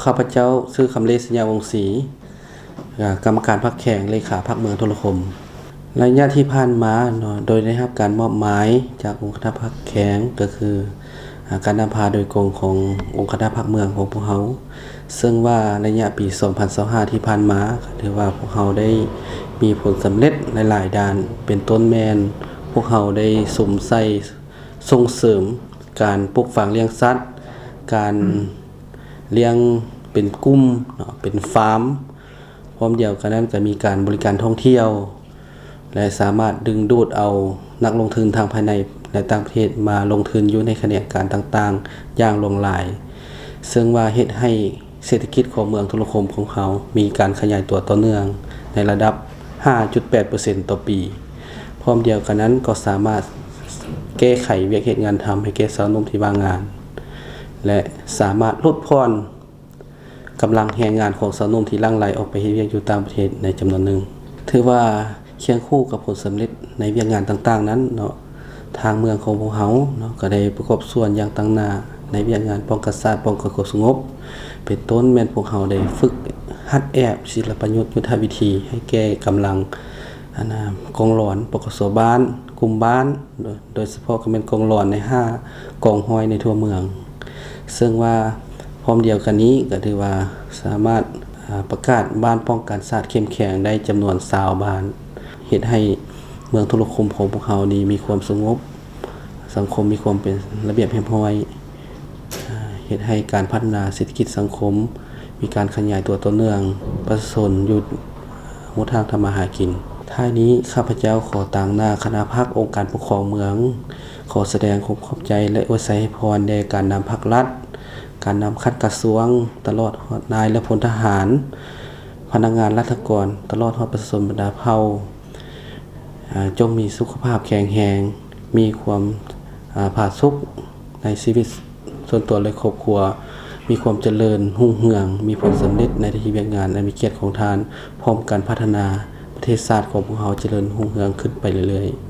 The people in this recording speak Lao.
ຂ້າພະເຈົ້າຊື່ ຄຳເລດ ໄຊຍະວົງສີ ກຳມະການພັກແຂວງ ເລຂາພັກເມືອງທຸລະຄົມ. ໄລຍະທີ່ຜ່ານມາເນາະ ໂດຍໄດ້ຮັບການມອບໝາຍຈາກອົງຄະນະພັກແຂວງ ກໍຄື ອາ ການນຳພາໂດຍກົງຂອງອົງຄະນະພັກເມືອງຂອງພວກເຮົາ, ເຊິ່ງວ່າໄລຍະປີສອງພັນຊາວຫ້າທີ່ຜ່ານມາ ກໍຖືວ່າພວກເຮົາໄດ້ມີຜົນສຳເລັດຫຼາຍໆດ້ານ, ເປັນຕົ້ນແມ່ນພວກເຮົາໄດ້ສຸມໃສ່ ສົ່ງເສີມການປູກຝັງລ້ຽງສັດ, ການລ້ຽງເປັນກຸ່ມເນາະ ເປັນຟາມ, ພ້ອມດຽວກັນນັ້ນກໍມີການບໍລິການທ່ອງທ່ຽວ ແລະ ສາມາດດຶງດູດເອົານັກລົງທຶນທັງພາຍໃນ ແລະ ຕ່າງປະເທດມາລົງທຶນຢູ່ໃນຂະແໜງການຕ່າງໆຢ່າງຫຼວງຫຼາຍ, ເຊິ່ງວ່າເຮັດໃຫ້ເສດຖະກິດຂອງເມືອງທຸລະຄົມຂອງເຮົາມີການຂະຫຍາຍຕົວຕໍ່ເນື່ອງໃນລະດັບຫ້າຈຸດແປດເປີເຊັນຕໍ່ປີ. ພ້ອມດຽວກັນນັ້ນກໍສາມາດແກ້ໄຂວຽກເຮັດງານທຳໃຫ້ແກ່ຊາວໜຸ່ມທີ່ວ່າງງານ ແລະ ສາມາດຫຼຸດຜ່ອນ ກຳລັງແຮງງານຂອງຊາວໜຸ່ມທີ່ຫຼັ່ງໄຫຼອອກໄປເຮັດວຽກຢູ່ຕ່າງປະເທດໃນຈຳນວນໜຶ່ງ. ຖືວ່າຄຽງຄູ່ກັບຜົນສຳເລັດໃນວຽກງານຕ່າງໆນັ້ນເນາະ, ທາງເມືອງຂອງພວກເຮົາເນາະ ກໍໄດ້ປະກອບສ່ວນຢ່າງຕັ້ງໜ້າໃນວຽກງານປ້ອງກັນຊາດ ປ້ອງກັນຄວາມສະຫງົບ, ເປັນຕົ້ນແມ່ນພວກເຮົາໄດ້ຝຶກຫັດແອບສິລະປະຍຸດຍຸດທະວິທີໃຫ້ແກ່ກຳລັງ ອັນນາ ກອງຫຼອນ ປກສ ບ້ານ, ກຸ່ມບ້ານ ໂດຍ ໂດຍສະເພາະກໍແມ່ນກອງຫຼອນໃນຫ້າກອງຮ້ອຍໃນທົ່ວເມືອງ, ເຊິ່ງວ່າພ້ອມດຽວກັນນີ້ກໍຖືວ່າສາມາດ ອາ ປະກາດບ້ານປ້ອງກັນຊາດເຂັ້ມແຂງໄດ້ຈຳນວນຊາວບ້ານ, ເຮັດໃຫ້ເມືອງທຸລະຄົມຂອງພວກເຮົານີ້ມີຄວາມສະຫງົບ, ສັງຄົມມີຄວາມເປັນລະບຽບຮຽບຮ້ອຍ, ເຮັດໃຫ້ການພັດທະນາເສດຖະກິດສັງຄົມມີການຂະຫຍາຍຕົວຕໍ່ເນື່ອງ, ປະຊາຊົນຢູ່ຫົນທາງທຳມາຫາກິນ. ທ້າຍນີ້ ຂ້າພະເຈົ້າຂໍຕາງໜ້າຄະນະພັກອົງການປົກຄອງເມືອງ ຂໍສະແດງຄວາມຂອບໃຈ ແລະ ອວຍໄຊໃຫ້ພອນແດ່ການນຳພັກລັດ, ການນຳຂັ້ນກະຊວງ ຕະຫຼອດຮອດນາຍ ແລະ ພົນທະຫານ, ພະນັກງານລັດຖະກອນ ຕະຫຼອດຮອດປະຊາຊົນບັນດາເຜົ່າ ອາ ຈົ່ງມີສຸຂະພາບແຂງແຮງ, ມີຄວາມ ອາ ຜາສຸກໃນຊີວິດສ່ວນຕົວ ແລະ ຄອບຄົວ, ມີຄວາມຈະເລີນຮຸ່ງເຮືອງ, ມີຜົນສຳເລັດໃນໜ້າທີ່ວຽກງານອັນມີກຽດຂອງທ່ານ, ພ້ອມກັນພັດທະນາປະເທດຊາດຂອງພວກເຮົາຈະເລີນຮຸ່ງເຮືອງຂຶ້ນໄປເລື້ອຍໆ.